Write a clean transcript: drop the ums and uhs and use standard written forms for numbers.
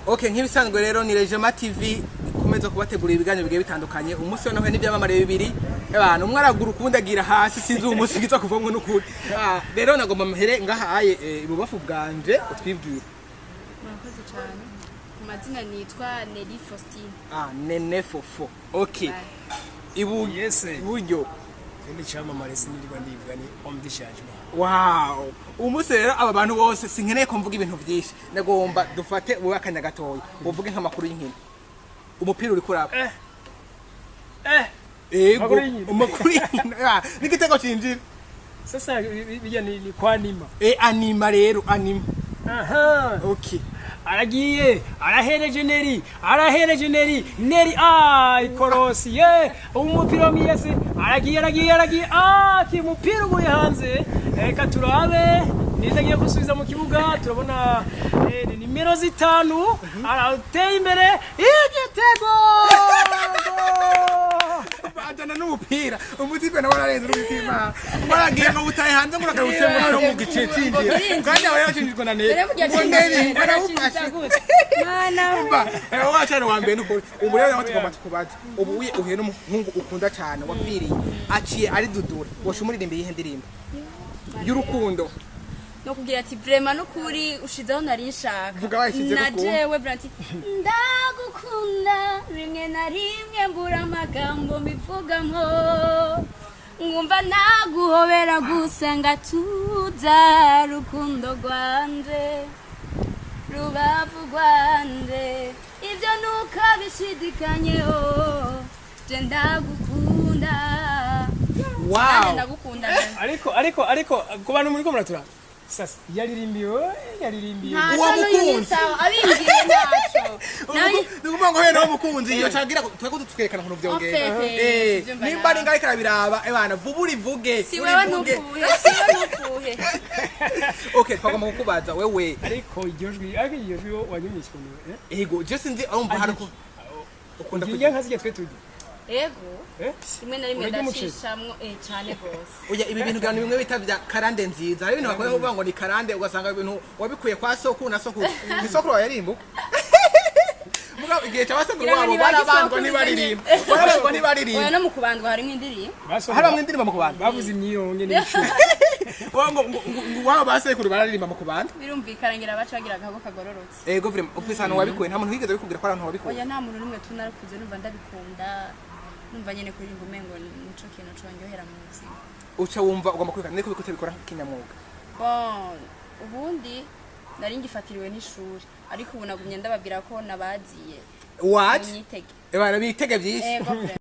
Okay, nk'ibisanzwe rero ni Rejema TV ikomeza kubategurira ibiganiro bigiye bitandukanye. Umunsi wa none n'ibyamamare bibiri. Abantu umwe araguruka, uwundi agira hasi, sinzi uwo munsi kiza kuvamwo n'ukuri. Ah, rero nagomba mpere ngahaye ibubafu bwanje utwibwire. Murakoze cyane. Mu mazina nitwa Nelly Faustine. Ah, Nene Fofo. Okay. Ibu Yes. Iburyo. Ikindi cyamamare sinirirwa ndivuga, ni homme de changement. Wow. Umunsi rero aba bantu bose sinkeneye ko mvuga ibintu byinshi. Nagomba dufate wowe akanya gatoya. Uvuge nk'amakuru y'inkino. Umupira uri kuraba. Eh. Eh. Ego. Amakuru y'inkino. Amakuru y'inkino. Ah, n'igitego cinjira. Sasa bijya ni kwanima. Eh, anima rero, anima. Aha. Okay. Aragiye, arahereje Neri, arahereje Neri, Neri, ah, ikorosi ye, umupira wa Miyese, aragiye, aragiye, aragiye, ah, ki mupira uguye hanze. Reka turabe ninde agiye gusubiza mu kibuga. Turabona ni nimero 5 arateye imbere, igitego! Ajana n'umupira. Umutipe nawe ararenze n'umutima. Waragiye ngo butaye hanze ngo uragarutse ngo no mu gice cinjira. Kandi aba yacinjirwa na Neri. Dore burya Ngo Neri barawufashe. Mana we. Umva, wacana wa mbere nukuri. Ubu rero nawe tugomba tukubaza. Ubu uye uhuye n'umuhungu ukunda cyane wapfiriye. Aciye ari dudura. Wosha umuririmbo iyihe ndirimbo? Y'urukundo. No kugira ati vraiment n'ukuri ushizeho nari nshaka. Vuga wayishize na kuko. Jewe vraiment ati ndagukunda, rimwe na rimwe mbura amagambo mbivugamo, nkumva naguhobera gusa ngatuza, rukundo rwanje, rubavu rwanje, ibyo ntukabishidikanyeho, je ndagukunda. Nanjye ndagukunda. Ariko ku bantu muri ko muratura sasa, yaririmbiwe, yaririmbiwe. Ntaco. Uwo N'uyu ni mukunzi. sawa, abingiye ntaco. Ni ukuvuga ngo wenda umukunzi iyo cagira twego tutwerekana ukuntu vyongera. Ofete, tuvyumva nimba ari nawe. ngaho ariko arabiraba, ebana vuba urivuge. Si wewe. Urivuge. Ntufuhe, si wewe, ntufuhe. Okay, twagomba kukubaza wewe. Ariko iryo jwi wanyumvise ukuntu, eh? Ego, je sinzi urumva hari ko ukunda Urya kugira nka zirya twe turya? Ego. Eh? Rimwe na rimwe. Urarya umuceri? Ndacishamwo, cane gose. Oya, ibi bintu gano bimwe bita vya karande nziza. Hari ibintu bakora kuvuga ngo ni karande, ugasanga ibintu wabikuye kwa sokuru na sokuru. Ni sokuru wawe yarimba. Mugabo igihe cy'abasekuru Ngira ngo wabo niba barabandwa gisokuru ntibaririmba. Barabandwa ntibaririmba. Oya, no mu kubandwa harimo indirimbo. Hari bamwe indirimbo mu kubandwa. Bavuze imyironge n'ibishuko. Wowe ngo wabo basekuru bararirimba mu kubandwa. Birumvikana, ngira abaca bagira agahago kagororotse. Ego, vraiment ufise ahantu wabikuye? Nta muntu wigeze abikubwira ko ari ahantu wabikuye? Oya, nta muntu n'umwe. Tunarakuze numva ndabikunda, numva nyene kuririmba umengo nico kintu conyohera mu buzima. Uca wumva ugomba kubikora niko utabikora kinyamwuga? Bon, ubundi nari ngifatiriwe n'ishuri, ariko ubu nagumye ndababwira ko nabaziye. Waje. Munyitege. Ebana bitege byinshi. Ego, vraiment.